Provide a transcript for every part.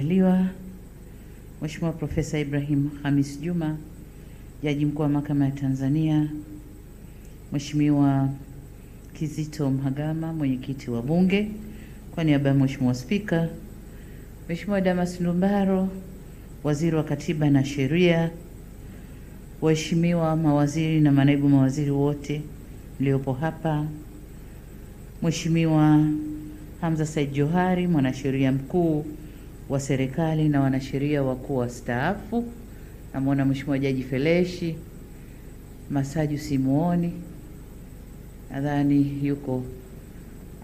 Majaliwa, Mheshimiwa Profesa Ibrahim Hamis Juma, Jaji Mkuu wa Mahakama ya Tanzania, Mheshimiwa Kizito Mhagama, Mwenyekiti wa Bunge, kwa niaba ya Mheshimiwa Spika, Mheshimiwa Damas Ndumbaro, Waziri wa Katiba na Sheria, waheshimiwa mawaziri na manaibu mawaziri wote mliopo hapa, Mheshimiwa Hamza Said Johari, Mwanasheria Mkuu wa Serikali na wanasheria wakuu wastaafu. Namwona Mheshimiwa Jaji Feleshi Masaju, simuoni, nadhani yuko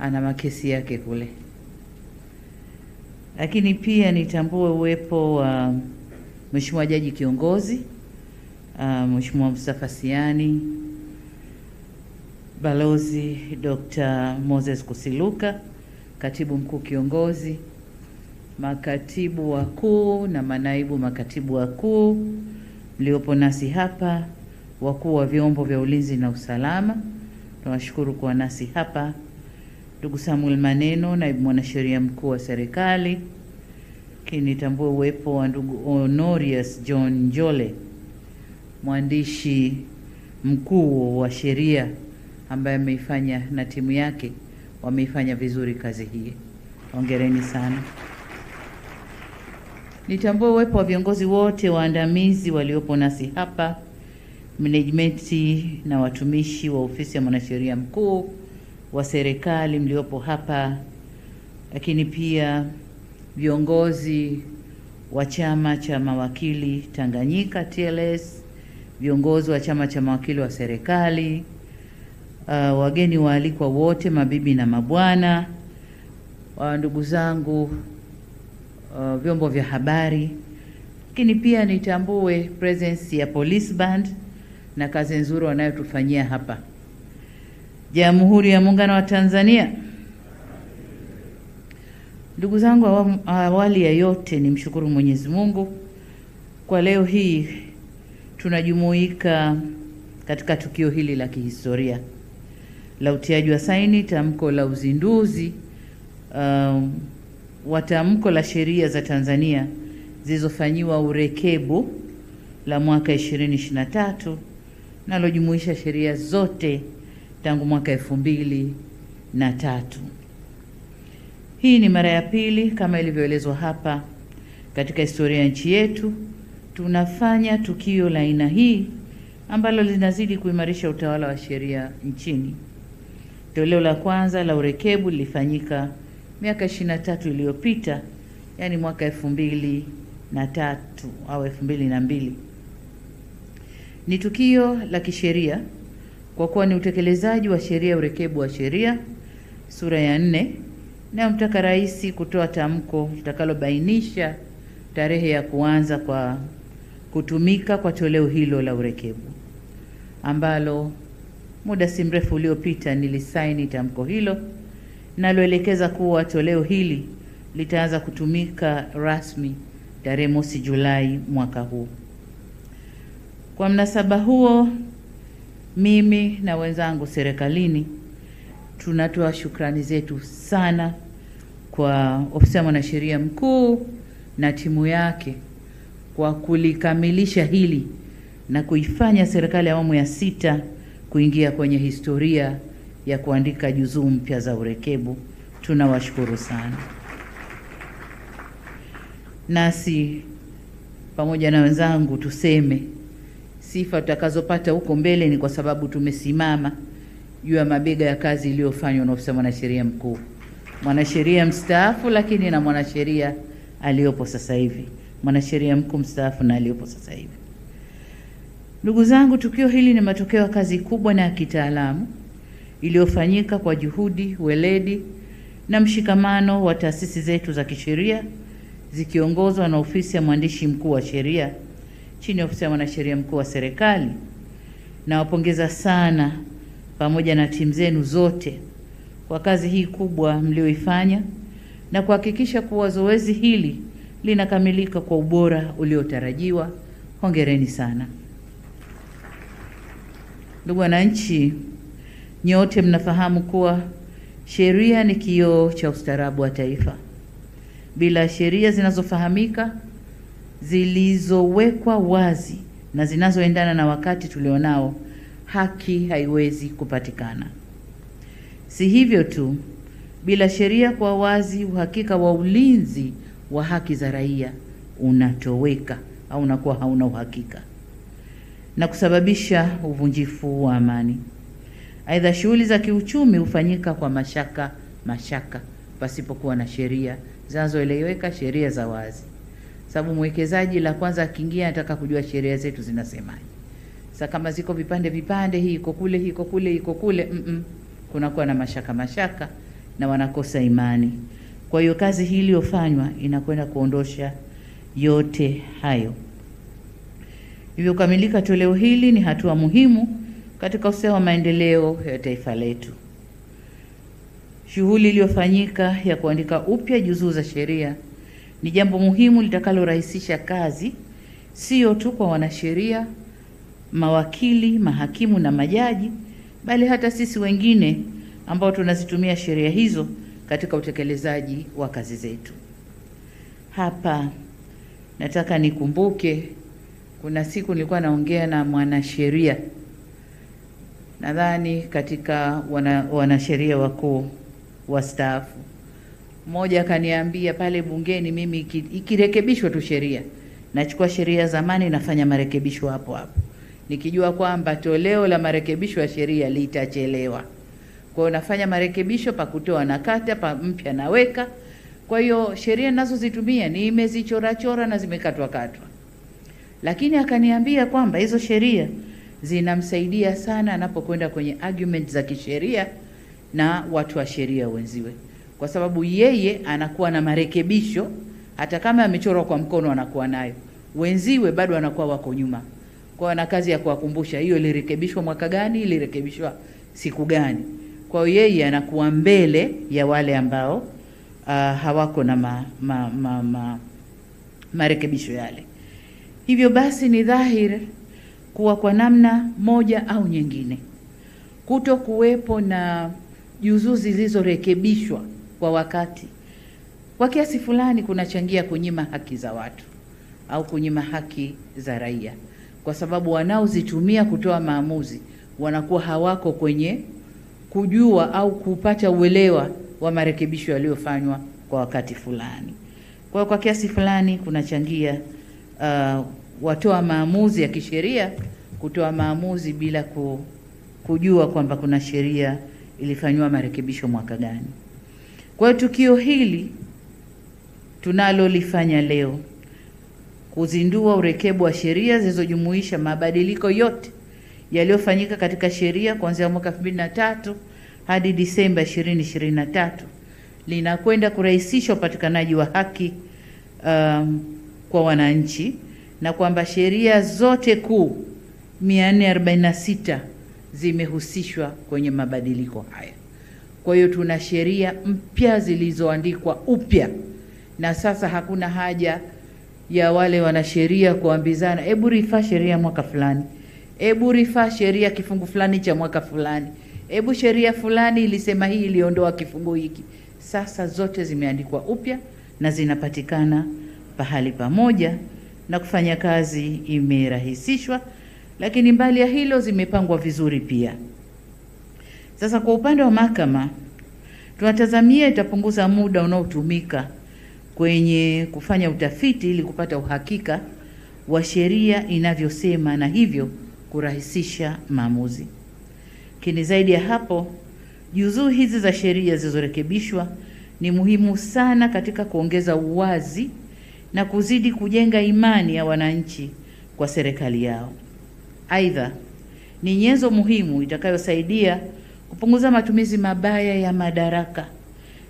ana makesi yake kule. Lakini pia nitambue uwepo wa Mheshimiwa Jaji Kiongozi, Mheshimiwa Mustafa Siani, Balozi Dr. Moses Kusiluka, Katibu Mkuu Kiongozi, makatibu wakuu na manaibu makatibu wakuu mliopo nasi hapa, wakuu wa vyombo vya ulinzi na usalama, tunawashukuru kuwa nasi hapa. Ndugu Samuel Maneno, naibu mwanasheria mkuu wa serikali. Lakini nitambue uwepo wa ndugu Honorius John Njole, mwandishi mkuu wa sheria, ambaye ameifanya na timu yake wameifanya vizuri kazi hii. Hongereni sana. Nitambue uwepo wa viongozi wote waandamizi waliopo nasi hapa, management na watumishi wa ofisi ya mwanasheria mkuu wa serikali mliopo hapa, lakini pia viongozi wa chama cha mawakili Tanganyika TLS, viongozi wa chama cha mawakili wa serikali, wageni waalikwa wote, mabibi na mabwana, ndugu zangu, vyombo vya habari. Lakini pia nitambue presence ya police band na kazi nzuri wanayotufanyia hapa. Jamhuri ya Muungano wa Tanzania. Ndugu zangu, awali ya yote nimshukuru Mwenyezi Mungu kwa leo hii tunajumuika katika tukio hili la kihistoria la utiaji wa saini tamko la uzinduzi wa tamko la sheria za Tanzania zilizofanyiwa urekebu la mwaka 2023 nalojumuisha sheria zote tangu mwaka 2003. Hii ni mara ya pili kama ilivyoelezwa hapa katika historia ya nchi yetu tunafanya tukio la aina hii ambalo linazidi kuimarisha utawala wa sheria nchini. Toleo la kwanza la urekebu lilifanyika miaka 23 iliyopita, yani mwaka 2003 au 2002. Ni tukio la kisheria kwa kuwa ni utekelezaji wa sheria urekebu wa sheria sura ya 4 inayomtaka rais kutoa tamko litakalobainisha tarehe ya kuanza kwa kutumika kwa toleo hilo la urekebu, ambalo muda si mrefu uliopita nilisaini tamko hilo naloelekeza kuwa toleo hili litaanza kutumika rasmi tarehe mosi Julai mwaka huu. Kwa mnasaba huo, mimi na wenzangu serikalini tunatoa shukrani zetu sana kwa ofisi ya mwanasheria mkuu na timu yake kwa kulikamilisha hili na kuifanya serikali ya awamu ya 6 kuingia kwenye historia ya kuandika juzuu mpya za urekebu. Tunawashukuru sana. Nasi pamoja na wenzangu tuseme sifa tutakazopata huko mbele ni kwa sababu tumesimama juu ya mabega ya kazi iliyofanywa na ofisi ya mwanasheria mkuu, mwanasheria mstaafu, lakini na mwanasheria aliyopo sasa hivi, mwanasheria mkuu mstaafu na aliyopo sasa hivi. Ndugu zangu, tukio hili ni matokeo ya kazi kubwa na ya kitaalamu iliyofanyika kwa juhudi, weledi na mshikamano wa taasisi zetu za kisheria zikiongozwa na ofisi ya mwandishi mkuu wa sheria chini ya ofisi ya mwanasheria mkuu wa serikali. Nawapongeza sana pamoja na timu zenu zote kwa kazi hii kubwa mlioifanya na kuhakikisha kuwa zoezi hili linakamilika kwa ubora uliotarajiwa. Hongereni sana. Ndugu wananchi, nyote mnafahamu kuwa sheria ni kioo cha ustaarabu wa taifa. Bila sheria zinazofahamika, zilizowekwa wazi na zinazoendana na wakati tulionao, haki haiwezi kupatikana. Si hivyo tu, bila sheria kwa wazi, uhakika wa ulinzi wa haki za raia unatoweka au unakuwa hauna uhakika na kusababisha uvunjifu wa amani. Aidha, shughuli za kiuchumi hufanyika kwa mashaka mashaka pasipokuwa na sheria zinazoeleweka, sheria za wazi. Sababu mwekezaji la kwanza akiingia anataka kujua sheria zetu zinasemaje. Sasa kama ziko vipande vipande, hii iko kule, hii iko kule, iko kule, kunakuwa na mashaka mashaka na wanakosa imani. Kwa hiyo kazi hii iliyofanywa inakwenda kuondosha yote hayo. Hivyo kukamilika toleo hili ni hatua muhimu katika ustawi wa maendeleo ya taifa letu. Shughuli iliyofanyika ya kuandika upya juzuu za sheria ni jambo muhimu litakalorahisisha kazi sio tu kwa wanasheria, mawakili, mahakimu na majaji, bali hata sisi wengine ambao tunazitumia sheria hizo katika utekelezaji wa kazi zetu. Hapa nataka nikumbuke kuna siku nilikuwa naongea na mwanasheria, nadhani katika wanasheria wakuu wastaafu. Mmoja akaniambia pale bungeni, mimi ikirekebishwa tu sheria, nachukua sheria zamani nafanya marekebisho hapo hapo, nikijua kwamba toleo la marekebisho ya sheria litachelewa. Kwa hiyo nafanya marekebisho, pa kutoa na kata, pa mpya naweka. Kwa hiyo sheria ninazozitumia nimezichora chora na zimekatwa katwa. Lakini akaniambia kwamba hizo sheria zinamsaidia sana anapokwenda kwenye argument za kisheria na watu wa sheria wenziwe, kwa sababu yeye anakuwa na marekebisho, hata kama amechorwa kwa mkono anakuwa nayo, wenziwe bado anakuwa wako nyuma. Kwa hiyo ana kazi ya kuwakumbusha hiyo ilirekebishwa mwaka gani, ilirekebishwa siku gani. Kwa hiyo yeye anakuwa mbele ya wale ambao hawako na marekebisho yale. Hivyo basi ni dhahiri kuwa kwa namna moja au nyingine, kuto kuwepo na juzuu zilizorekebishwa kwa wakati kwa kiasi fulani kunachangia kunyima haki za watu au kunyima haki za raia, kwa sababu wanaozitumia kutoa maamuzi wanakuwa hawako kwenye kujua au kupata uelewa wa marekebisho yaliyofanywa kwa wakati fulani. Kwa kwa kiasi fulani kunachangia watoa maamuzi ya kisheria kutoa maamuzi bila kujua kwamba kuna sheria ilifanywa marekebisho mwaka gani. Kwa hiyo tukio hili tunalolifanya leo, kuzindua urekebu wa sheria zilizojumuisha mabadiliko yote yaliyofanyika katika sheria kuanzia mwaka 2003 hadi Disemba 2023, linakwenda kurahisisha upatikanaji wa haki kwa wananchi, na kwamba sheria zote kuu 446 zimehusishwa kwenye mabadiliko haya. Kwa hiyo tuna sheria mpya zilizoandikwa upya, na sasa hakuna haja ya wale wanasheria kuambizana, hebu rifaa sheria mwaka fulani, hebu rifaa sheria kifungu fulani cha mwaka fulani, hebu sheria fulani ilisema hii, iliondoa kifungu hiki. Sasa zote zimeandikwa upya na zinapatikana pahali pamoja, na kufanya kazi imerahisishwa. Lakini mbali ya hilo, zimepangwa vizuri pia. Sasa kwa upande wa mahakama, tunatazamia itapunguza muda unaotumika kwenye kufanya utafiti ili kupata uhakika wa sheria inavyosema na hivyo kurahisisha maamuzi. Lakini zaidi ya hapo, juzuu hizi za sheria zilizorekebishwa ni muhimu sana katika kuongeza uwazi na kuzidi kujenga imani ya wananchi kwa serikali yao. Aidha, ni nyenzo muhimu itakayosaidia kupunguza matumizi mabaya ya madaraka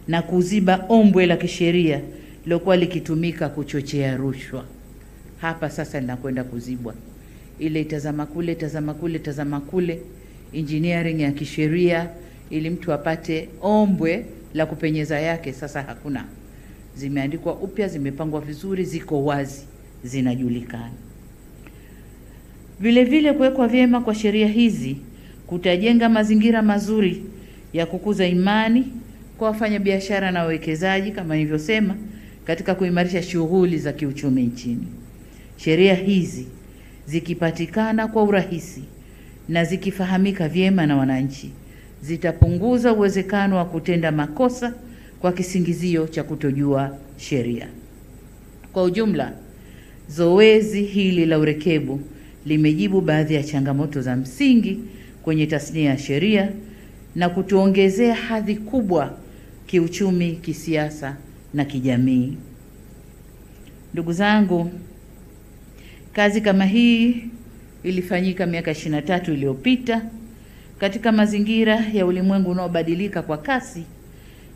na kuziba ombwe la kisheria lilokuwa likitumika kuchochea rushwa. Hapa sasa linakwenda kuzibwa. Ile tazama kule, tazama kule, tazama kule, engineering ya kisheria ili mtu apate ombwe la kupenyeza yake, sasa hakuna. Zimeandikwa upya, zimepangwa vizuri, ziko wazi, zinajulikana. Vile vile kuwekwa vyema kwa sheria hizi kutajenga mazingira mazuri ya kukuza imani kwa wafanyabiashara na wawekezaji kama nilivyosema, katika kuimarisha shughuli za kiuchumi nchini. Sheria hizi zikipatikana kwa urahisi na zikifahamika vyema na wananchi, zitapunguza uwezekano wa kutenda makosa kwa kisingizio cha kutojua sheria. Kwa ujumla, zoezi hili la urekebu limejibu baadhi ya changamoto za msingi kwenye tasnia ya sheria na kutuongezea hadhi kubwa kiuchumi, kisiasa na kijamii. Ndugu zangu, kazi kama hii ilifanyika miaka 23 iliyopita katika mazingira ya ulimwengu unaobadilika kwa kasi.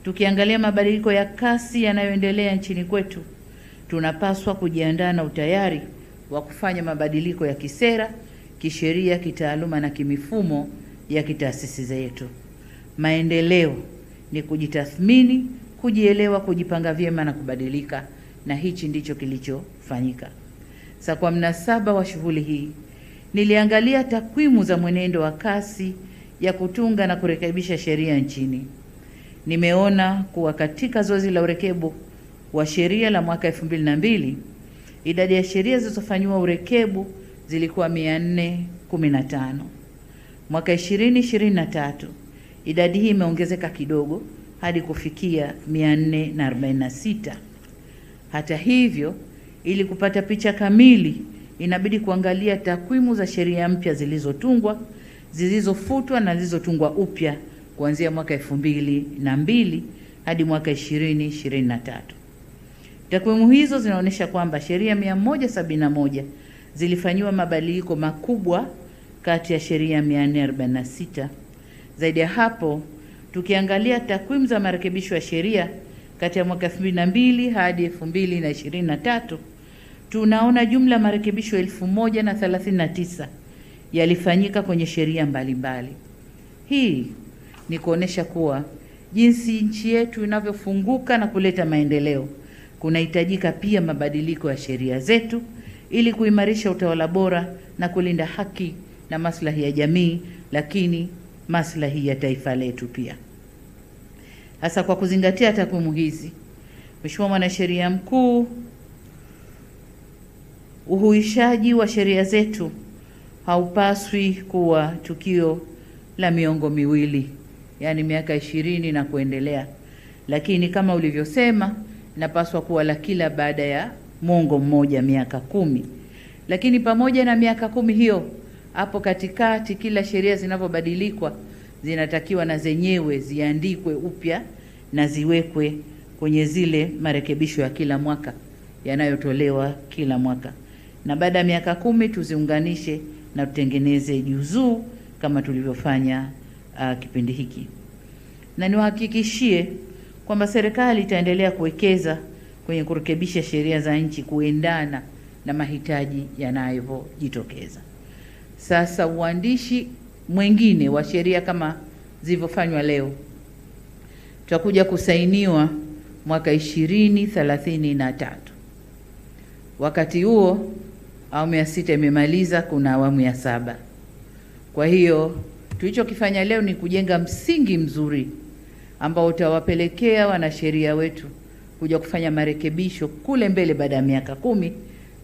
Tukiangalia mabadiliko ya kasi yanayoendelea nchini kwetu, tunapaswa kujiandaa na utayari wa kufanya mabadiliko ya kisera, kisheria, kitaaluma na kimifumo ya kitaasisi zetu. Maendeleo ni kujitathmini, kujielewa, kujipanga vyema na kubadilika, na hichi ndicho kilichofanyika. Sasa, kwa mnasaba wa shughuli hii, niliangalia takwimu za mwenendo wa kasi ya kutunga na kurekebisha sheria nchini. Nimeona kuwa katika zoezi la urekebu wa sheria la mwaka 2002, idadi ya sheria zilizofanywa urekebu zilikuwa 415. Mwaka 2023 idadi hii imeongezeka kidogo hadi kufikia 446. Hata hivyo, ili kupata picha kamili inabidi kuangalia takwimu za sheria mpya zilizotungwa, zilizofutwa na zilizotungwa upya kuanzia mwaka 2002 hadi mwaka 2023. Takwimu hizo zinaonyesha kwamba sheria 171 zilifanyiwa mabadiliko makubwa kati ya sheria 446. Zaidi ya hapo, tukiangalia takwimu za marekebisho ya sheria kati ya mwaka 2002 hadi 2023, tunaona jumla marekebisho 1039 yalifanyika kwenye sheria mbalimbali. Hii ni kuonesha kuwa jinsi nchi yetu inavyofunguka na kuleta maendeleo, kunahitajika pia mabadiliko ya sheria zetu ili kuimarisha utawala bora na kulinda haki na maslahi ya jamii, lakini maslahi ya taifa letu pia. Hasa kwa kuzingatia takwimu hizi, Mheshimiwa Mwanasheria Mkuu, uhuishaji wa sheria zetu haupaswi kuwa tukio la miongo miwili, yani miaka 20 na kuendelea, lakini kama ulivyosema, napaswa kuwa la kila baada ya mwongo mmoja, miaka 10. Lakini pamoja na miaka 10 hiyo, hapo katikati kila sheria zinavyobadilikwa zinatakiwa na zenyewe ziandikwe upya na ziwekwe kwenye zile marekebisho ya kila mwaka yanayotolewa kila mwaka, na baada ya miaka 10 tuziunganishe na tutengeneze juzuu kama tulivyofanya kipindi hiki. Na niwahakikishie kwamba serikali itaendelea kuwekeza kwenye kurekebisha sheria za nchi kuendana na mahitaji yanayojitokeza. Sasa uandishi mwingine wa sheria kama zilivyofanywa leo tutakuja kusainiwa mwaka 2033. Wakati huo awamu ya 6 imemaliza, kuna awamu ya 7. Kwa hiyo tulichokifanya leo ni kujenga msingi mzuri ambao utawapelekea wanasheria wetu kuja kufanya marekebisho kule mbele baada ya miaka 10,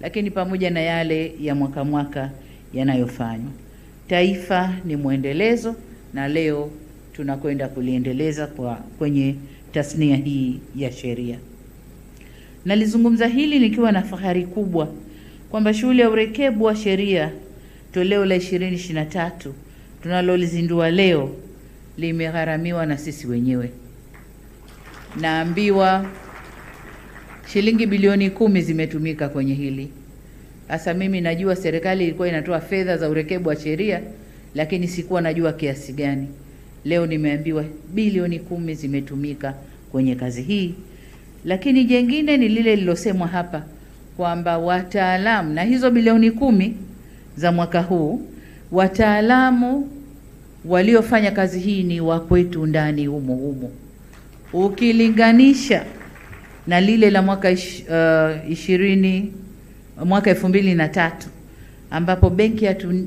lakini pamoja na yale ya mwaka mwaka yanayofanywa. Taifa ni mwendelezo, na leo tunakwenda kuliendeleza kwenye tasnia hii ya sheria. Nalizungumza hili nikiwa na fahari kubwa kwamba shughuli ya urekebu wa sheria toleo la 2023 tunalolizindua leo limegharamiwa na sisi wenyewe. Naambiwa shilingi bilioni 10 zimetumika kwenye hili. Sasa mimi najua serikali ilikuwa inatoa fedha za urekebu wa sheria, lakini sikuwa najua kiasi gani. Leo nimeambiwa bilioni 10 zimetumika kwenye kazi hii. Lakini jengine ni lile lilosemwa hapa kwamba wataalamu, na hizo bilioni 10 za mwaka huu, wataalamu waliofanya kazi hii ni wa kwetu ndani humo humo. Ukilinganisha na lile la mwaka 2003 ambapo Benki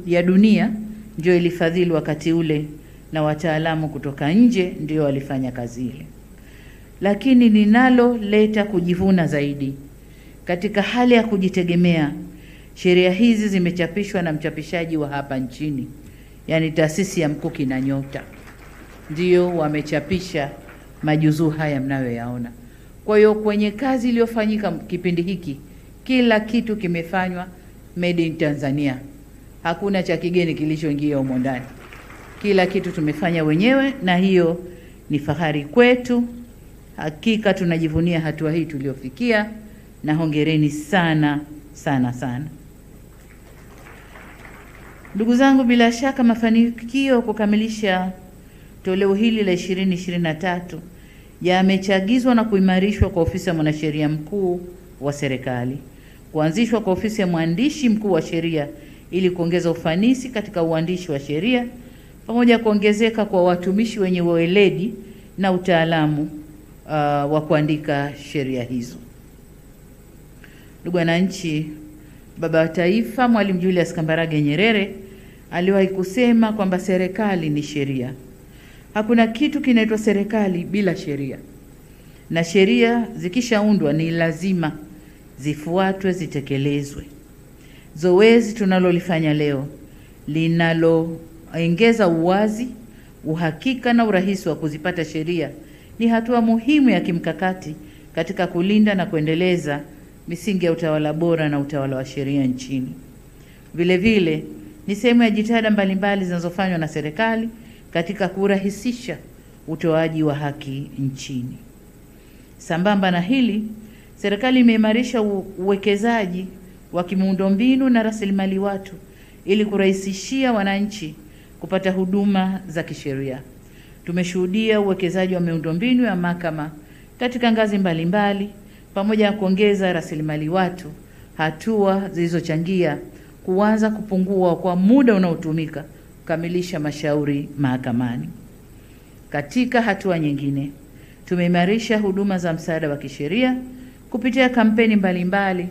ya Dunia ndio ilifadhili wakati ule na wataalamu kutoka nje ndio walifanya kazi ile. Lakini ninaloleta kujivuna zaidi, katika hali ya kujitegemea, sheria hizi zimechapishwa na mchapishaji wa hapa nchini, yani taasisi ya Mkuki na Nyota ndio wamechapisha majuzuu haya mnayoyaona. Kwa hiyo kwenye kazi iliyofanyika kipindi hiki, kila kitu kimefanywa made in Tanzania, hakuna cha kigeni kilichoingia humo ndani. Kila kitu tumefanya wenyewe, na hiyo ni fahari kwetu. Hakika tunajivunia hatua hii tuliyofikia, na hongereni sana sana sana. Ndugu zangu, bila shaka mafanikio kukamilisha toleo hili la 2023 yamechagizwa na kuimarishwa kwa ofisi ya Mwanasheria Mkuu wa Serikali, kuanzishwa kwa ofisi ya Mwandishi Mkuu wa Sheria ili kuongeza ufanisi katika uandishi wa sheria, pamoja kuongezeka kwa watumishi wenye weledi na utaalamu wa kuandika sheria hizo. Ndugu wananchi, Baba wa Taifa Mwalimu Julius Kambarage Nyerere aliwahi kusema kwamba serikali ni sheria. Hakuna kitu kinaitwa serikali bila sheria, na sheria zikishaundwa ni lazima zifuatwe, zitekelezwe. Zoezi tunalolifanya leo linaloongeza uwazi, uhakika na urahisi wa kuzipata sheria ni hatua muhimu ya kimkakati katika kulinda na kuendeleza misingi ya utawala bora na utawala wa sheria nchini. Vile vile ni sehemu ya jitihada mbalimbali zinazofanywa na serikali katika kurahisisha utoaji wa haki nchini. Sambamba na hili, serikali imeimarisha uwekezaji wa kimiundombinu na rasilimali watu ili kurahisishia wananchi kupata huduma za kisheria. Tumeshuhudia uwekezaji wa miundombinu ya mahakama katika ngazi mbalimbali pamoja na kuongeza rasilimali watu, hatua zilizochangia kuanza kupungua kwa muda unaotumika kukamilisha mashauri mahakamani. Katika hatua nyingine, tumeimarisha huduma za msaada wa kisheria kupitia kampeni mbalimbali,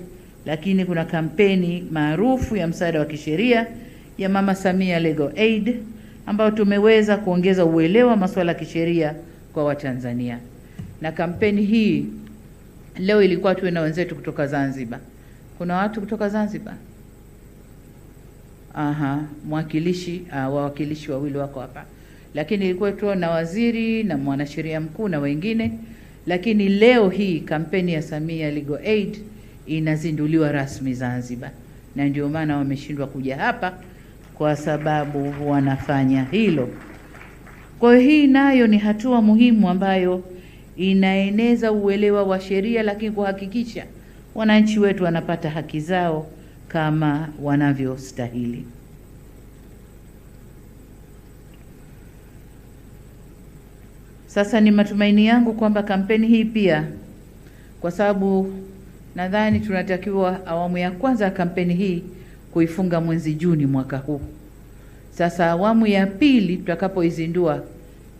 lakini kuna kampeni maarufu ya msaada wa kisheria ya Mama Samia Legal Aid ambayo tumeweza kuongeza uelewa masuala ya kisheria kwa Watanzania. Na kampeni hii leo ilikuwa tuwe na wenzetu kutoka Zanzibar. Kuna watu kutoka Zanzibar? Aha, mwakilishi, wawakilishi wawili wako hapa. Lakini ilikuwa tu na waziri na mwanasheria mkuu na wengine. Lakini leo hii kampeni ya Samia Legal Aid inazinduliwa rasmi Zanzibar. Na ndio maana wameshindwa kuja hapa kwa sababu wanafanya hilo. Kwa hiyo hii nayo ni hatua muhimu ambayo inaeneza uelewa wa sheria, lakini kuhakikisha wananchi wetu wanapata haki zao kama wanavyostahili. Sasa ni matumaini yangu kwamba kampeni hii pia, kwa sababu nadhani tunatakiwa awamu ya kwanza ya kampeni hii kuifunga mwezi Juni mwaka huu. Sasa awamu ya pili tutakapoizindua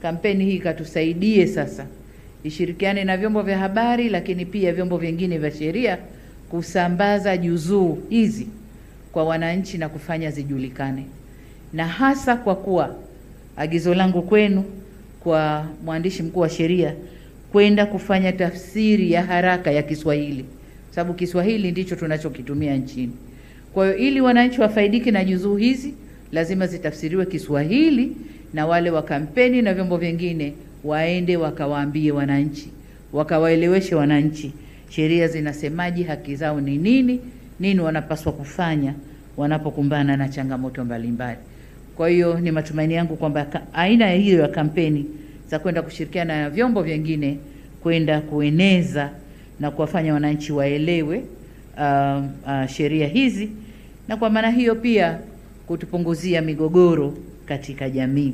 kampeni hii katusaidie sasa ishirikiane na vyombo vya habari, lakini pia vyombo vingine vya sheria kusambaza juzuu hizi kwa wananchi na kufanya zijulikane. Na hasa kwa kuwa agizo langu kwenu kwa mwandishi mkuu wa sheria kwenda kufanya tafsiri ya haraka ya Kiswahili, sababu Kiswahili ndicho tunachokitumia nchini. Kwa hiyo ili wananchi wafaidike na juzuu hizi lazima zitafsiriwe Kiswahili, na wale wa kampeni na vyombo vingine waende wakawaambie wananchi, wakawaeleweshe wananchi sheria zinasemaje, haki zao ni nini, nini wanapaswa kufanya wanapokumbana na changamoto mbalimbali. Kwa hiyo ni matumaini yangu kwamba aina hiyo ya kampeni za kwenda kushirikiana na vyombo vingine kwenda kueneza na kuwafanya wananchi waelewe sheria hizi, na kwa maana hiyo pia kutupunguzia migogoro katika jamii.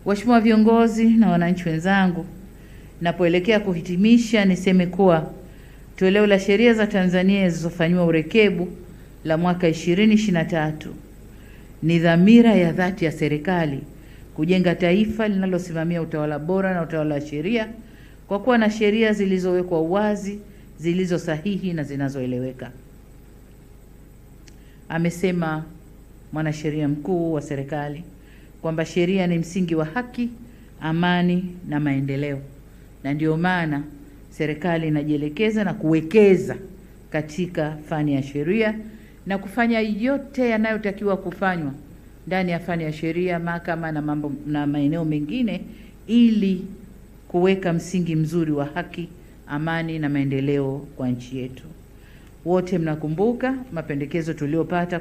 Waheshimiwa viongozi na wananchi wenzangu, napoelekea kuhitimisha niseme kuwa toleo la sheria za Tanzania zilizofanywa urekebu la mwaka 2023 ni dhamira ya dhati ya serikali kujenga taifa linalosimamia utawala bora na utawala wa sheria kwa kuwa na sheria zilizowekwa wazi, zilizo sahihi na zinazoeleweka. Amesema mwanasheria mkuu wa serikali kwamba sheria ni msingi wa haki, amani na maendeleo. Na ndio maana serikali inajielekeza na kuwekeza katika fani ya sheria na kufanya yote yanayotakiwa kufanywa ndani ya fani ya sheria, mahakama na mambo na maeneo mengine, ili kuweka msingi mzuri wa haki, amani na maendeleo kwa nchi yetu. Wote mnakumbuka mapendekezo tuliyopata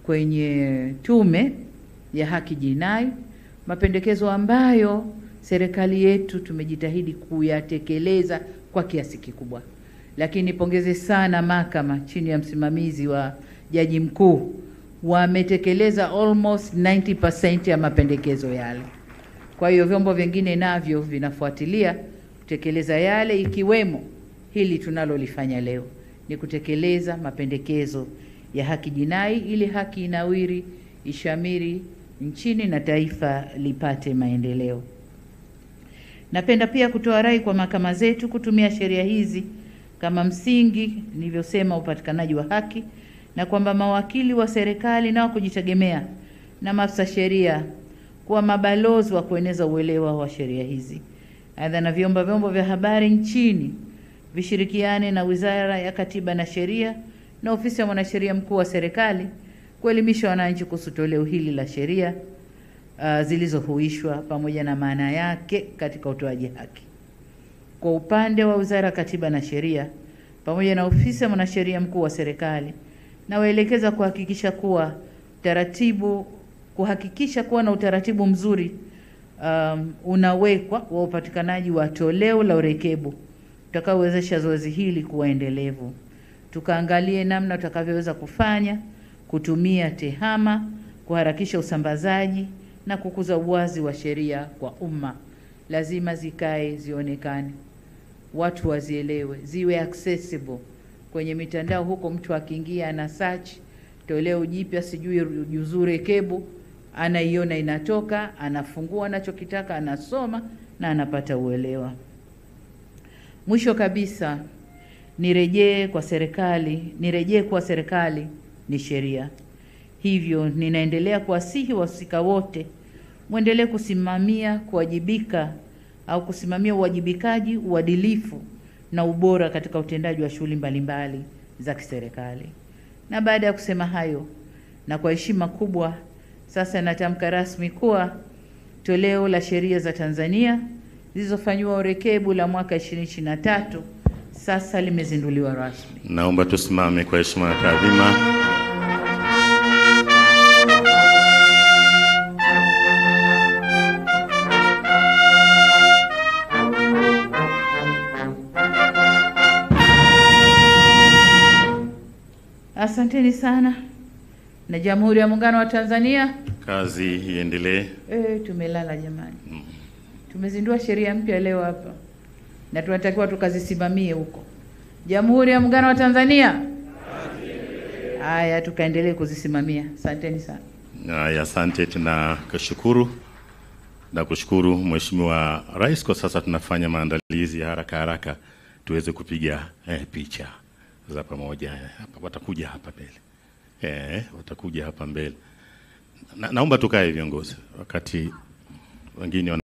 kwenye Tume ya Haki Jinai, mapendekezo ambayo serikali yetu tumejitahidi kuyatekeleza kwa kiasi kikubwa. Lakini pongeze sana mahakama chini ya msimamizi wa Jaji Mkuu, wametekeleza almost 90% ya mapendekezo yale. Kwa hiyo vyombo vingine navyo vinafuatilia kutekeleza yale, ikiwemo hili tunalolifanya leo, ni kutekeleza mapendekezo ya haki jinai ili haki inawiri, ishamiri nchini na taifa lipate maendeleo. Napenda pia kutoa rai kwa mahakama zetu kutumia sheria hizi kama msingi, nilivyosema, upatikanaji wa haki, na kwamba mawakili wa serikali nao kujitegemea na maafisa sheria kuwa mabalozi wa kueneza uelewa wa sheria hizi. Aidha, na vyombo vya habari nchini vishirikiane na Wizara ya Katiba na Sheria na Ofisi ya Mwanasheria Mkuu wa Serikali kuelimisha wananchi kuhusu toleo hili la sheria zilizohuishwa pamoja na maana yake katika utoaji haki. Kwa upande wa Wizara ya Katiba na Sheria pamoja na Ofisi ya Mwanasheria Mkuu wa Serikali, na waelekeza kuhakikisha kuwa na utaratibu mzuri unawekwa wa upatikanaji wa toleo la urekebu utakaowezesha zoezi hili kuwa endelevu. Tukaangalie namna tutakavyoweza kufanya kutumia tehama kuharakisha usambazaji na kukuza uwazi wa sheria kwa umma. Lazima zikae, zionekane, watu wazielewe, ziwe accessible kwenye mitandao huko. Mtu akiingia ana search toleo jipya, sijui juzuu rekebu, anaiona inatoka, anafungua anachokitaka, anasoma na anapata uelewa. Mwisho kabisa, nirejee kwa serikali ni sheria. Hivyo ninaendelea kuwasihi wahusika wote muendelee kusimamia kuwajibika au kusimamia uwajibikaji, uadilifu na ubora katika utendaji wa shughuli mbalimbali za kiserikali. Na baada ya kusema hayo, na kwa heshima kubwa, sasa natamka rasmi kuwa toleo la sheria za Tanzania zilizofanywa urekebu la mwaka 2023 sasa limezinduliwa rasmi. Naomba tusimame kwa heshima na taadhima. Asanteni sana. Na Jamhuri ya Muungano wa Tanzania, kazi iendelee. Tumelala jamani. Tumezindua sheria mpya leo hapa na tunatakiwa tukazisimamie huko. Jamhuri ya Muungano wa Tanzania, haya, tukaendelee kuzisimamia. Asanteni sana. Haya, asante, tunakushukuru na kushukuru Mheshimiwa Rais. Kwa sasa tunafanya maandalizi ya haraka haraka tuweze kupiga picha za pamoja. Hapa watakuja hapa mbele. Watakuja hapa mbele. Naomba tukae viongozi wakati wengine